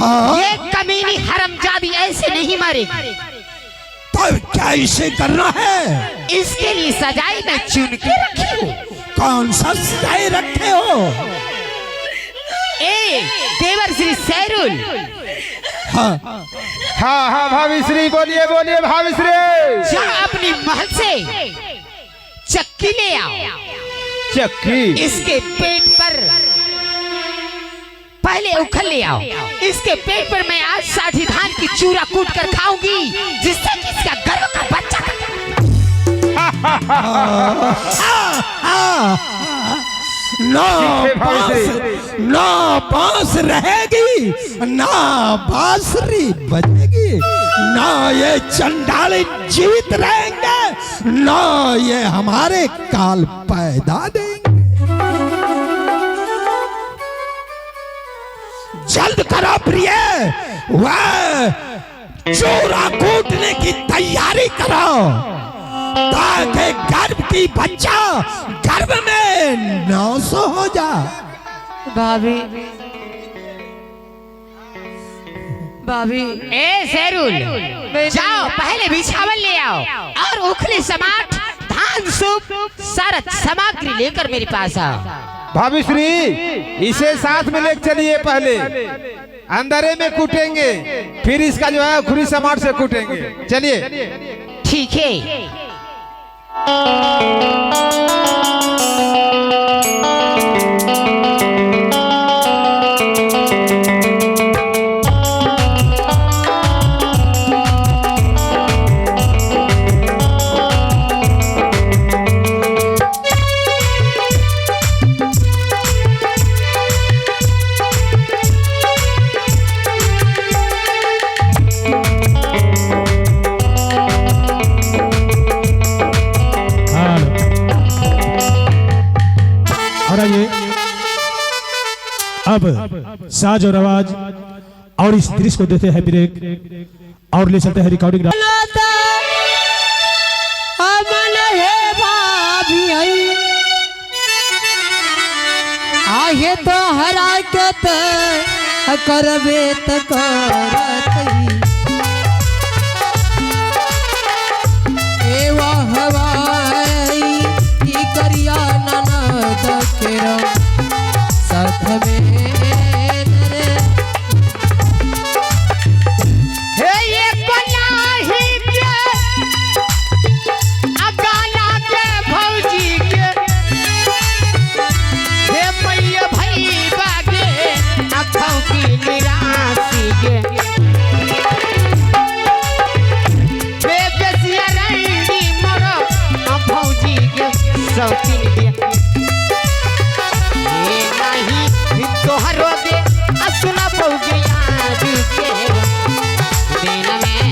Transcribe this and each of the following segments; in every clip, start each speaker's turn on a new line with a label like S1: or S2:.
S1: हाँ।
S2: ये कमीनी हरामजादी ऐसे नहीं मरेगी।
S1: तब क्या इसे करना है?
S2: इसके लिए सजाई मैं चुन के रखी हूँ।
S1: कौन सा सजाई रखे हो?
S2: ए देवर श्री सैरुल।
S1: हाँ
S3: हाँ हाँ भाभी श्री, बोलिए बोलिए भाभी श्री।
S2: जा अपनी महल से चक्की ले आओ।
S3: चक्की?
S2: इसके पेट पर पहले उखल ले आओ। इसके पेट पर मैं आज 60 धान की चूरा कूट कर खाऊंगी, जिससे कि इसका गर्भ का बच्चा।
S1: ना
S3: ठीक है भाभी।
S1: बांस, ना बांस रहेगी, ना बांसुरी बजेगी, ना ये चंडाल जीवित रहेंगे, ना ये हमारे काल पैदा देंगे। जल्द करो प्रिय, वह चूरा कूटने की तैयारी करो, ताकि गर्भ की बच्चा गर्भ में 900 हो जा।
S4: भाभी, भाभी।
S2: ए शेरुल, जाओ पहले बिछावन ले आओ और उखली समाट धान सूप सारा सामग्री लेकर मेरे पास आओ।
S3: भाभी श्री, इसे साथ में लेके चलिए, पहले अंदरे में कूटेंगे, फिर इसका जो है खुरी समाट से कूटेंगे। चलिए।
S2: ठीक है।
S5: और आइए अब साज और आवाज और इस दृश्य को देते हैं ब्रेक और ले चलते हैं रिकॉर्डिंग।
S4: अमन हे भाभी, आहे तो हरा के त करबे त करतई। ए वाह हवाई ई करिया ननद केरो साथ में रे।
S2: हे ये कोनाही के अगाला के भौजी के, हे मैया भई बागे अखों की निराशी के, बे बेसिया रंडी मोरो भौजी के शौकीन के, हे नहीं तोहरो गे असुना भौजी याद के दिन में।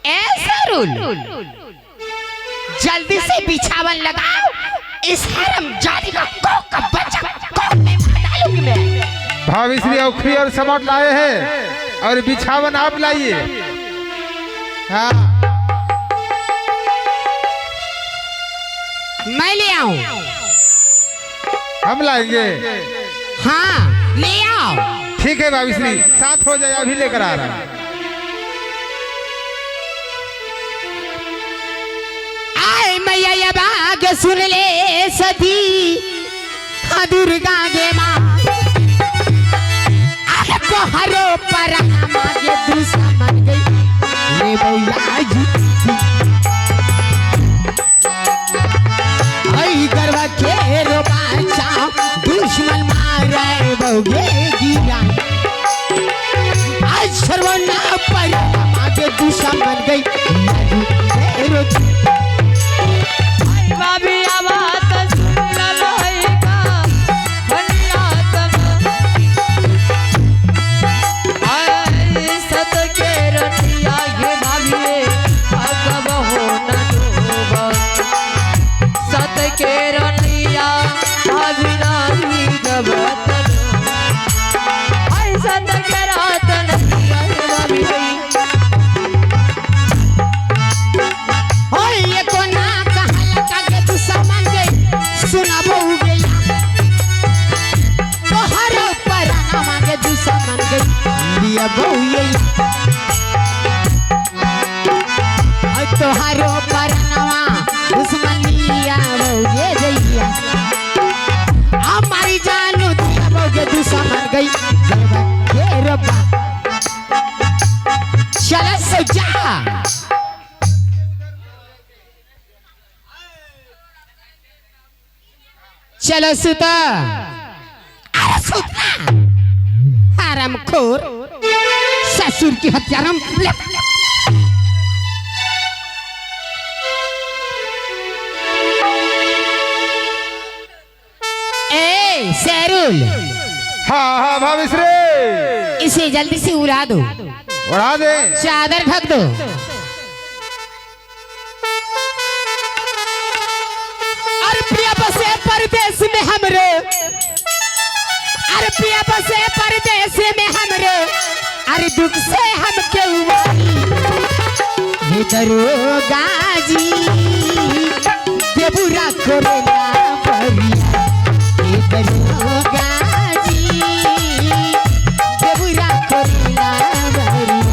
S2: ए सरुल, जल्दी से बिछावन लगाओ, इस हरम जादी का कोक का बच्चा कोक में मार डालूंगी मैं।
S3: भाभी श्री उखरी और समाट लाए हैं और बिछावन आप लाइए। हाँ।
S2: मैं ले आऊं?
S3: हम लाएंगे।
S2: हाँ, ले आओ।
S3: ठीक है भाभी श्री, साथ हो जाए, अभी लेकर आ रहा है।
S2: आए मैया ये बाग सुन ले सदी, हाँ दुर्गा गे माँ आए को हरो पर मागे दुश्मन गई ले भैया जी। आई गरबा के रो बाचा दुश्मन मारे बहुगे गिरा, आज सर्वना पर मागे दुश्मन गई रो।
S4: आई भाभी आवाज सुन लइका हनिया तम। आई सत के रतिया ये भाभी अगब हो न डूब, सत के रतिया भाभी नाही जब तन। आई सत के रात नदिया ये भाभी।
S2: सुनाबो गया तोहर पराना मांगे दुश्मन गई लिया बहु तोहारो परनवा दुश्मन लिया बहु जइया हमारी जानू दिया बहु दुश्मन गई जरबा के रब्बा चल सो जा। चलो सुता। अरे सुतना हरामखोर ससुर की हत्याराम ले। ए सैरुल,
S3: हाँ हाँ भाभी श्री,
S2: इसे जल्दी से उड़ा दो,
S3: उड़ा दे,
S2: चादर ढक दो। अरे प्रिया बसे परदेश में हमरे, अरे प्रिया बसे परदेश में हमरे, अरे दुख से हम क्यों दरोगा जी के बुरा करेला बरिया, हे दरोगा जी के बुरा करेला बरिया।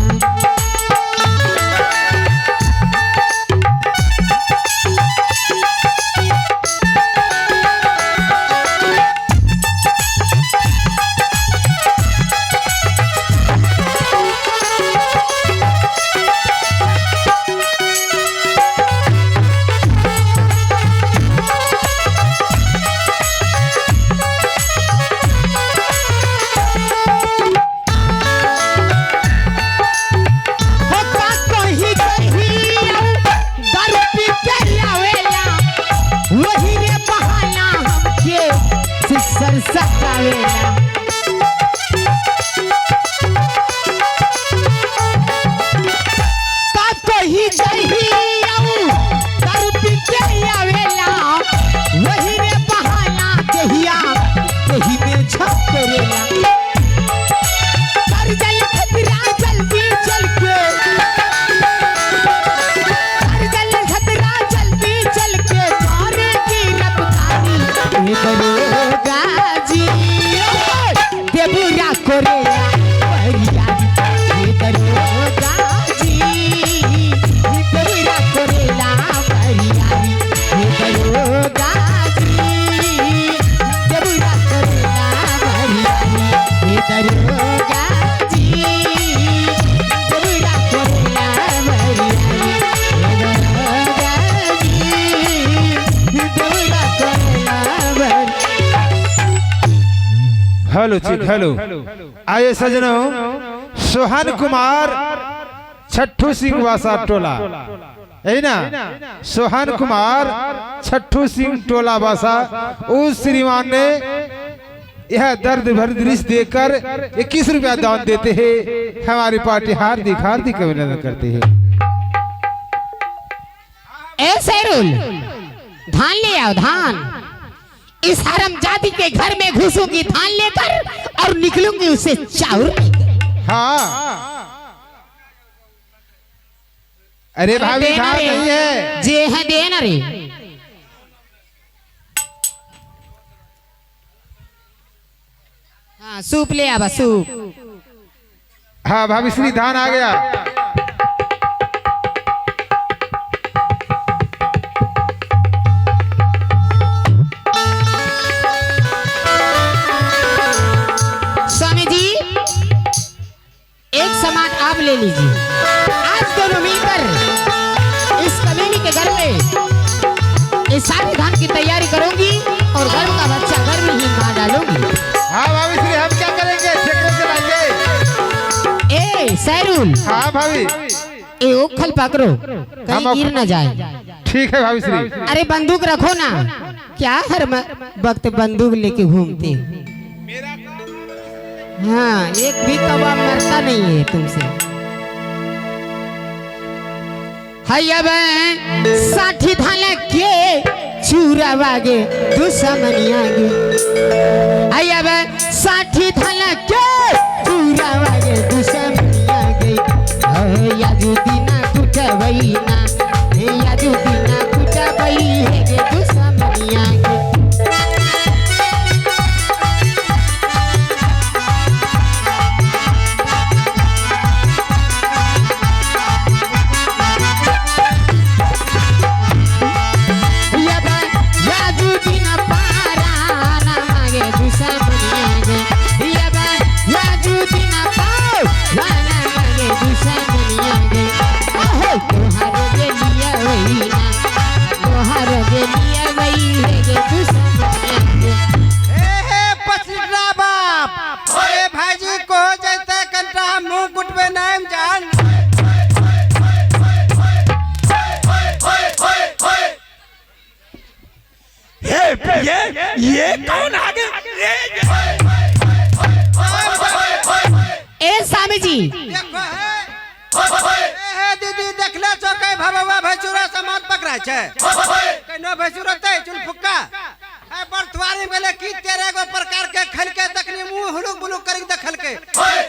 S2: हो का कहीं कहीं दारू पी के आवेला, वही रे बहाना हमके सिसर सतावेला। का कहीं कहीं दारू पी के आवेला, वही रे बहाना कहिया कहीं में छप करेला। कर जल खतरा जल्दी चल के, कर जल खतरा जल्दी चल के, मारे की रफ्तारी ए दरोगा जी देबुरा कोरेला बरियारी, ए दरोगा जी देबुरा कोरेला बरियारी, ए दरोगा जी देबुरा कोरेला बरियारी, ए दरोगा जी देबुरा कोरेला बरियारी, ए दरोगा जी देबुरा कोरेला बरियारी।
S3: हेलो ठीक हेलो, आइए सजनों, सोहन कुमार छट्ठू सिंह वासा टोला है ना, सोहन कुमार छट्ठू सिंह टोला वासा, उस श्रीमान ने यह दर्द भर दृश्य देकर 21 रुपया दान देते हैं। हमारी पार्टी हार्दिक हार्दिक अभिनंदन करती है।
S2: ए सैरुल, धान ले आओ धान। इस हरामजादी के घर में घुसूंगी धान लेकर और निकलूंगी उसे चाउर लेकर।
S3: हाँ अरे भाभी
S2: देना
S3: धान
S2: रे।
S3: नहीं है,
S2: जे है देना रे। हाँ सूप ले आवा सूप।
S3: हाँ भाभी श्री धान आ गया।
S2: स्वामी जी एक सामान आप ले लीजिए। आज दोनों मिलकर इस कमीनी के घर में इस सारे धान की तैयारी करूंगी और गर्भ का बच्चा घर में ही मार डालूंगी।
S3: हाँ भाभी श्री, हम क्या करेंगे? ट्रैक्टर चलाएंगे।
S2: ए सैरुल,
S3: हाँ भाभी,
S2: ए उखल पकड़ो कहीं गिर ना जाए।
S3: ठीक है भाभी श्री।
S2: अरे बंदूक रखो ना, क्या हर वक्त बंदूक लेके घूमते हो? हाँ एक भी कौवा मरता नहीं है तुमसे। अब 60 धान के चूरा बागे दुश्मनिया गे। अब 60 धान के चूरा बागे दुश्मनिया गे। याजू दिना कुटबई ना, याजू दिना कुटबई हे गे दुश्मनिया गे।
S1: ये ये कौन आगे?
S2: ए स्वामी जी,
S6: देखो है ए हे दीदी, देखले छो कै भबवा भैंसुरा सामान पकड़ाय छै? केनो भैंसुरा तै चुल फुक्का ए बरथुआरी गेले की तेरे गो प्रकार के खलके, तखनी मुंह हुलुक बुलुक करी देखलके,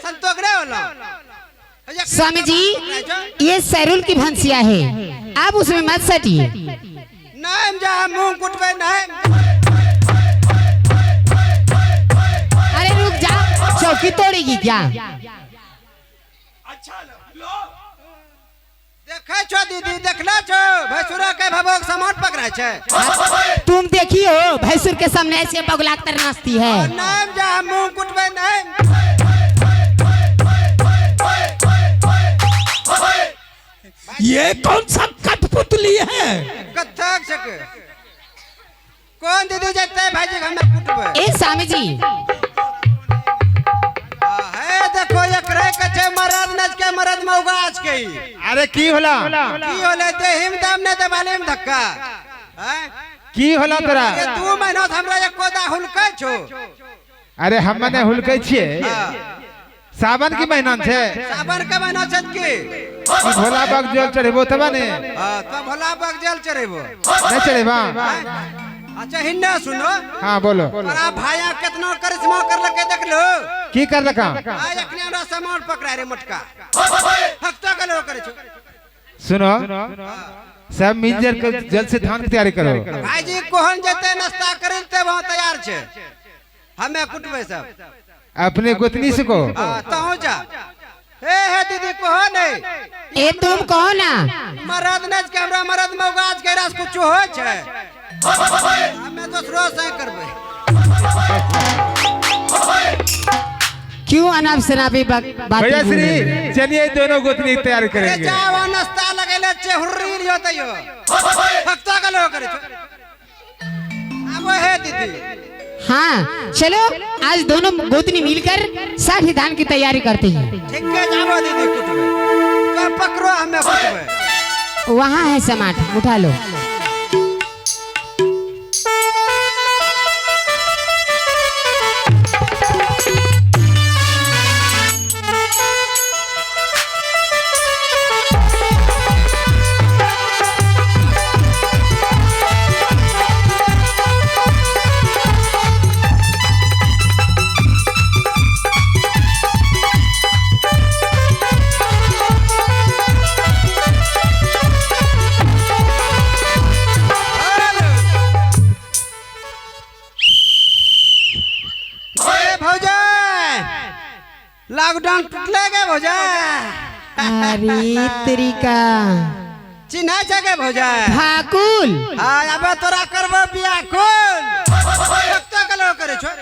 S6: संतोष नहीं होला।
S2: स्वामी जी, ये सैरुल की भंसिया है, आप उसमें मत सटिए।
S6: नहीं जा, मुंह कुटबे नहीं।
S2: अरे रुक जा, चौकी तोड़ेगी क्या?
S1: अच्छा लो।
S6: देखे छो दीदी, देखले छो भैंसुरा के भबवा के सामान पकड़ाय छै?
S2: तुम देखी हो, भैंसुर के सामने ऐसे बगुला कर नाचती है।
S6: नहीं जा, मुंह कुटबे नहीं।
S1: ये कौन सा कठपुतली है?
S6: कत्थक सके कौन दीदी जते भाईजी के हमें कुटबे।
S2: ए स्वामी जी,
S6: है देखो एकरे के छै मरद नच के मरद मौगा आज के ही।
S3: अरे की होला?
S6: की होले, देहिम दाम ने देवाली में धक्का हैं?
S3: की होला तोरा?
S6: ये 2 महीना से हमरा एक कोदा हुलकै छो।
S3: अरे हम ने हुलकै छियै। सावन की महीना छै।
S6: सावन के महीना छै की?
S3: की भोला बाग जल चढ़ेबो तब ने?
S6: हां, तो भोला बाग जल चढ़ेबो।
S3: नहीं चढ़ेबा?
S6: अच्छा हिन्ना सुनो।
S3: हाँ बोलो।
S6: तोरा भाया कितना करिश्मा कर लके देख लो।
S3: की कर लका?
S6: आज अखने हमरा सामान पकड़ा रे मोटका हफ्ता के लो करे छो।
S3: सुनो, सब मिल कर जल से धान की तैयारी करो।
S6: भाईजी कोहन जते नाश्ता करे ते वहां तैयार छे, हमें कुटबे सब।
S3: अपने गोतनी से को।
S6: हां तहु जा। हे हे दीदी कोहन है?
S2: ए तुम कहो ना।
S6: मरद नच के हमरा मरद मौगा आज के रास कुछ हो छे, हमें दोसरो से करबे।
S2: क्यों अनाप शनाप बातें
S3: भैया
S2: बोल रहे हो?
S3: श्री चलिए दोनों गोतनी तैयार
S6: अरे
S3: करेंगे।
S6: जाओ नाश्ता लगेले चेहुर्री लियो तयो हफ्ता के लो करे छो। अब हे दीदी।
S2: हाँ चलो, आज दोनों गोतनी मिलकर 60 धान की तैयारी करते हैं।
S6: ठीक है जाओ दीदी कुटबे तो पकड़ो हमें कुटबे।
S2: वहाँ है समाट, उठा लो।
S6: लॉकडाउन टूटले गे भौजा।
S2: अरे तरीका
S6: चिन्हा छे भौजा?
S2: भाकुल।
S6: हाँ अबे तोरा करबो बियाह कोन कत्ता कलो करे छो?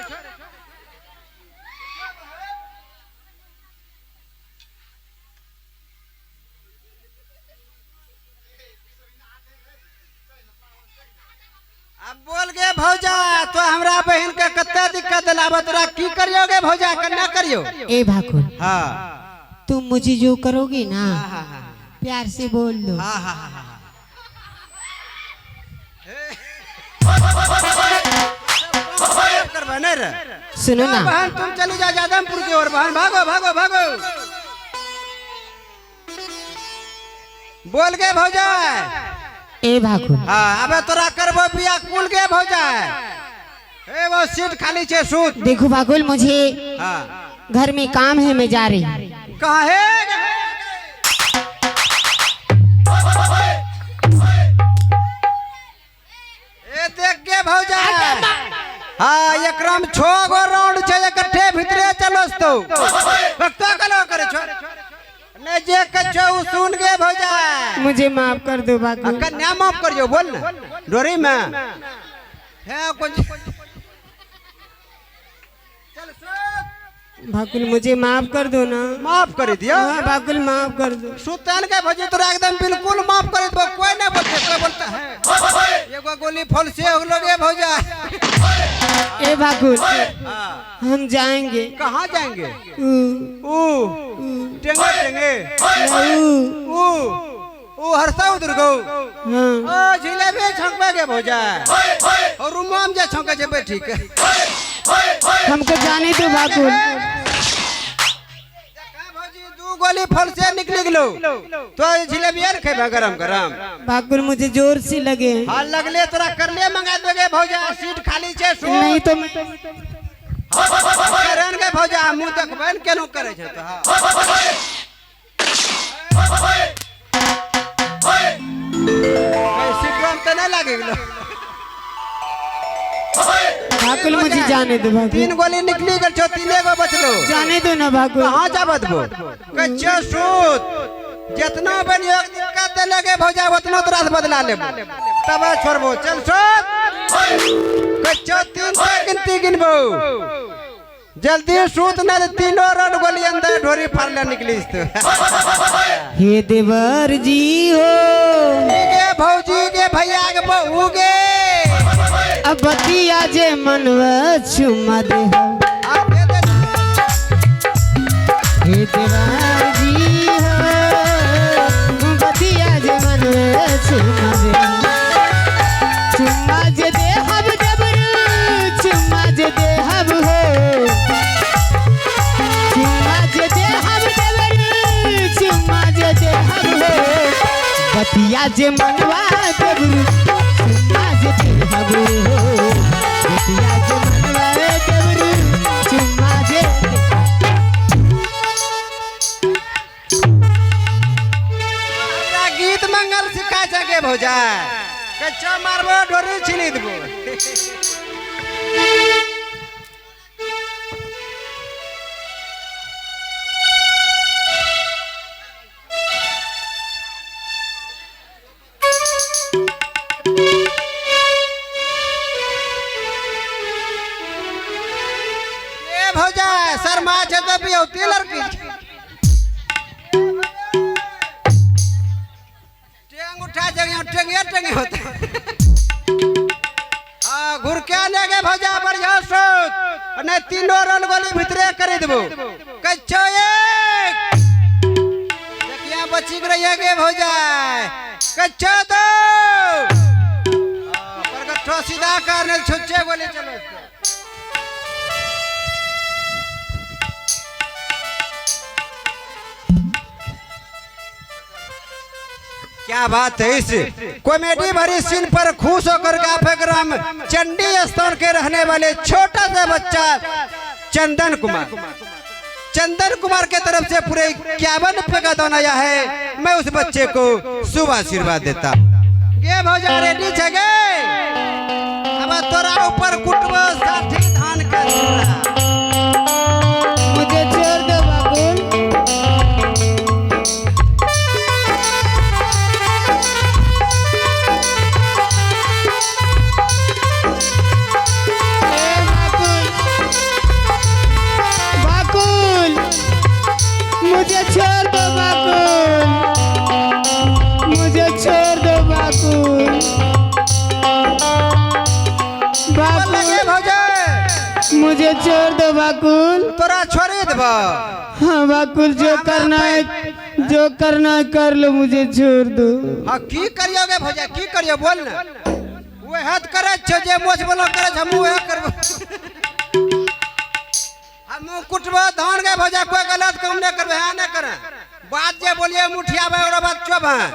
S6: अब बोल गे भौजा, तो हमरा बहन के कत्ता दिक्कत लाबो, तोरा की करियो गे भौजा, कन्या करियो?
S2: ए भाकुल,
S6: हाँ
S2: तुम मुझे जो करोगे ना,
S6: हाँ, हाँ,
S2: प्यार से बोल दो।
S6: हाँ, हाँ, हाँ, हाँ। करबा नहीं रे।
S2: सुनो ना
S6: बहन, तुम चली जाओ जादमपुर की ओर। बहन भागो भागो भागो। बोल गे भौजा।
S2: ए भाकुल।
S6: हाँ अबे तोरा करबो बियाह कुल गे भौजा। ए वो सीट खाली छे सूत।
S2: देखो भाकुल, मुझे
S6: हाँ
S2: घर में काम है, मैं जा रही हूँ।
S6: कहाँ है? ए देख गे भौजा। हाँ एकराम 6 गो राउंड छे, इकट्ठे भीतरे चलोस तो भक्ता कलो करे छो ने जे कछो उ सुन गे भौजा।
S2: मुझे माफ कर दो भाकुल।
S6: कन्या माफ करियो, बोल ना डोरी में है कुछ। चल सुत।
S2: भाकुल मुझे माफ कर दो ना।
S6: माफ कर दियो।
S2: हाँ, भाकुल माफ कर दो।
S6: सुतन के भौजी तोरा एकदम बिल्कुल माफ कर दो, कोई नहीं बोलते, कोई बोलता है एगो गोली फल से हो गे भौजा।
S2: ए भाकुल,
S6: हाँ।
S2: हम जाएंगे।
S6: कहाँ जाएंगे?
S2: ऊ,
S6: ऊ टेंगे टेंगे
S2: ऊ।
S6: ऊ ऊ हरसा उधर गो।
S2: हाँ।
S6: ओ जिलेबी छौंकबे गे भौजा, और रूमवा में जे छौंके जेबे ठीक है।
S2: हमको जाने दो बाकुल।
S6: देखा भौजी, 2 गोली फल से निकली गेलो तो जिलेबी आर खेबे गरम गरम।
S2: बाकुल मुझे जोर से लगे।
S6: हाँ लगले तोरा करले मंगा देबे भौजा, सीट खाली छे। सुन।
S2: नहीं तो
S6: करन के भौजा मुंह देखबे न केनो करे छे तो। हाँ। सीटवा में तो नहीं लागे गेलो।
S2: बाकुल मुझे जाने दो बाकुल।
S6: 3 गोली निकली गेल छो, 3 गो बचलो।
S2: जाने दो ना बाकुल।
S6: कहाँ जाबत बो? कच्चा सूत जितना बनियो दिक्कत दे लगे भौजा उतना तोरा से बदला लेबो तब छोड़बो। चल सूत कच्चा 3 से गिनती गिनबो, जल्दी सूत ना तो 3 रोड गोली अंदर ढोरी फाड़ ले निकली तो।
S2: हे देवर जी हो
S6: गे भौजी गे भैया के बहू गे,
S2: अब बतिया जे मनवा चुमा दे हो। हे देवर जी हो बतिया जे मनवा चुमा दे हो। चुमा जे दे हब देवर, चुमा जे दे हब हो, चुमा जे दे हब देवर, चुमा जे दे हब हो, बतिया जे मनवा देवर, चुमा जे दे हब हो, बतिया जे मनवा देवर, चुमा जे दे।
S6: हमरा गीत मंगल सिखा सके भौजा, कच्चा मारबो ढोरी छिली देबो। ए भौजा शर्मा छे तो बियौती लड़की। टेंग उठा जगह टेंगे टेंगे होता। हाँ घुर के ले गे भौजा बढ़िया सोच, नहीं 3 रन गोली भीतरे कर देबो। कच्चो एक देखिया बची रही गे भौजा, कच्चो दो पर सीधा करने छुच्चे गोली चलो। क्या बात है, इस कॉमेडी भरी सीन पर खुश होकर के आप ग्राम चंडी स्थान के रहने वाले छोटा सा बच्चा चंदन कुमार, चंदन कुमार के तरफ से पूरे 51 रुपए का दान आया है। मैं उस बच्चे को शुभ आशीर्वाद देता हूँ। गे भौजा रेडी छे गे, अब तोरा ऊपर कुटबो 60 धान के चूड़ा।
S2: मुझे छोड़ दो बाकुल। बाकुल, मुझे छोड़ दो बाकुल, मुझे छोड़ दो बाकुल। बाकुल मुझे छोड़ दो बाकुल।
S6: तोरा छोड़ देबो।
S2: हाँ बाकुल, जो करना है जो करना है कर लो, मुझे छोड़ दो।
S6: हाँ की करियोगे भौजा, की करियो बोल ना। वह हाथ करे छो जे मोछ बोलो करे छो, हम वह करबो। हम कुटबो धान के भौजा, कोई गलत काम नहीं करबे, हाँ नहीं करे। बात जे बोलिए मुठियाबे और बात चुप है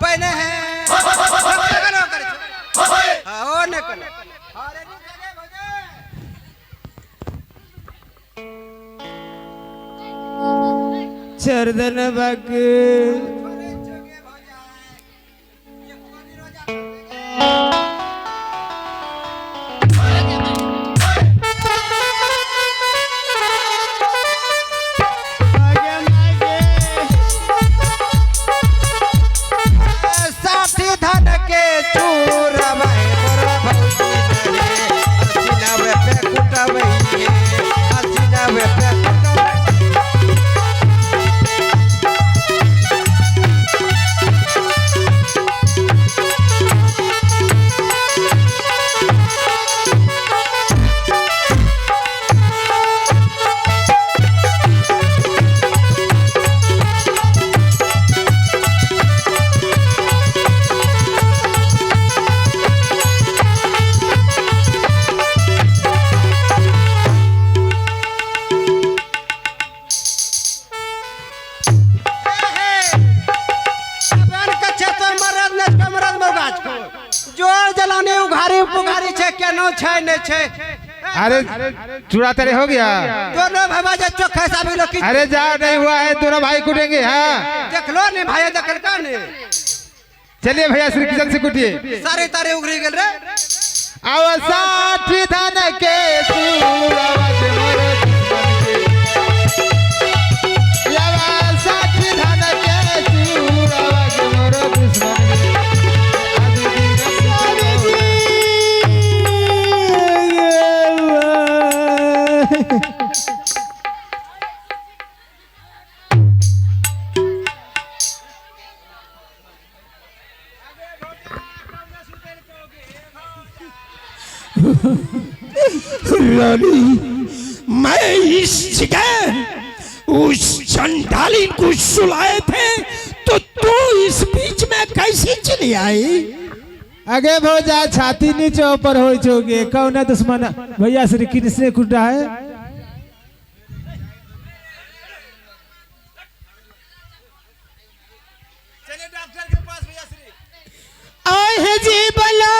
S6: पहले है। हाँ, ओ नहीं करे।
S2: छोड़ दो ना बाकुल।
S6: 60 धान के चूरबै मोर भौजी रे, असिनवे पे कुटबै ये, असिनवे पे कुटबै। केनो छै नहीं छै।
S3: अरे चूड़ा तेरे हो गया।
S6: दोनों भाई जे चोखा साबिल की।
S3: अरे जाओ, नहीं हुआ है, दोनों भाई कूटेंगे। हाँ
S6: देखलो नहीं भाई, देखल का नहीं।
S3: चलिए भैया श्री किशन से कुटिए।
S6: सारे तारे उगरी गेल रे।
S3: आव 60 धन के चूड़ावा के मोर दुश्मन के। आव 60 धन के चूड़ावा के मोर दुश्मन के।
S1: रानी, मैं इस जगह उस चंडाली को सुलाए थे तो तू इस बीच में कैसे चली आई?
S3: आगे भौजा छाती नीचे ऊपर हो चोगे कौन है दुश्मन? भैया श्री कृष्ण कुटा है।
S2: आह जी बला।